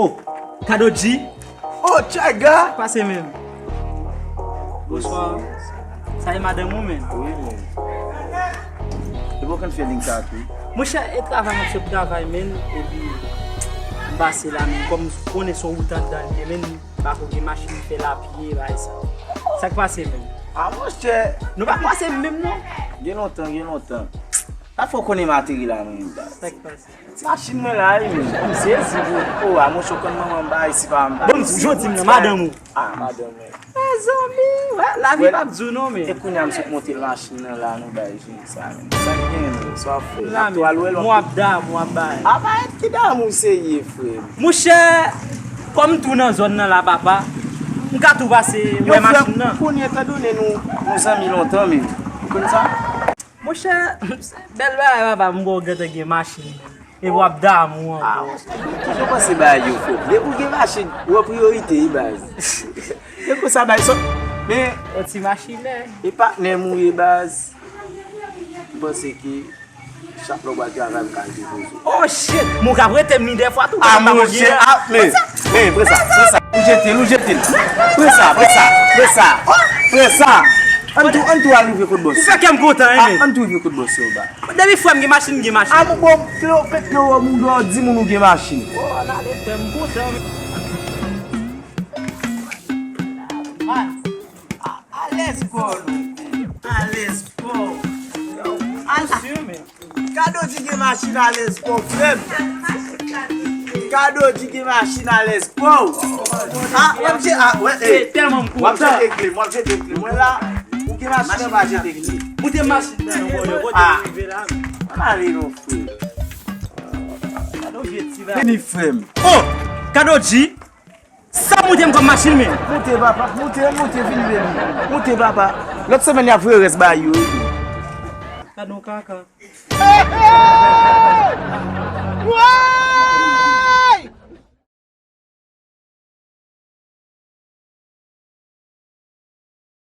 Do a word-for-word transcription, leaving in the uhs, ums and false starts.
Oh, Kado G. Oh, Chaga. Pase menm. Bonswa. Sa e madanm ou menm? Wi, menm. E pou konn feeling sa tou. Monchè, e travay, m ap sot travay, menm, epi m pase la, menm, kòm ou konnen se yon wout anndan li ye, menm, m pa ko gen machin, m fè l a pye, bagay sa. Sa k pase, menm? Ah, monchè. Nou pa pase menm, non? Gen lontan, gen lontan. Sa fè w konnen m ateri la, menm, baz. Sa k pase? Machin mwen la, wi, menm. M sezi, bro. Oh, a monchè, w konn manman m bay, si pa m bay. Bon, jodi m nan, madanm ou? Ah, madanm mwen. Mezanmi, wè, lavi p ap di w non, men. E kounye a m sot monte l machin nan la, nou bay jeni sa, menm. Sa k genyen, menm? Sa w ap fè? N ap tou al wè lòt. M w ap damou, w ap bay. A pa èt ki damou se ye, frè m. Monchè, kòm m tou nan zòn nan la, papa, m ka tou pase wè machin nan. Kounye, etan done nou, nou zanmi lontan, menm. Ou konn sa? Monchè, bèl bagay, papa, m wè w gentan gen machin. E w ap damou ankò. Ah, ou toujou panse bagay yo fòk. Depi w gen machin, ou an priyorite, wi, baz. Se konsa bagay sot. Men yon ti machinè. E patnè m ou ye, baz. M panse ke chak lè w pral travay, m ka depoze w. Oh shit! Moun k ap rete m li dèfwa tou. Ah, monchè, ah, men, men, pran sa, pran sa. Ou jete l, ou jete l. Pran sa, pran sa, pran sa. Pran sa. Ann tou, ann tou al rive kot bòs. Ou fè kè m kontan, wi, men. Ann tou rive kot bòs yo, ba. Depi frè m gen machin, m gen machin. A, bon, bon, klè, klè, klè, ou di moun ou gen machin. Oh, ann ale, frè m, kontan. Alèz kò, nou. Alèz kò. Al, Kado di gen machin alèz kò, frè m. Kado di gen machin alèz kò. Ah, w ap je-, ah, wè, eh. W ap jete kle m, w ap jete kle m. Mwen la, ou gen machin, mwen pa jete kle. Moute machin nan, non, bro, yo, kote nou rive la, men. Ann ale non, frè. Vini, frè m. Oh! Kado G. Sa moute m kòm machin, men. Moute, papa, moute, moute, vini, baby. Moute, papa. Lòt semèn, y ap voye rès ba yo. Gad yon kaka.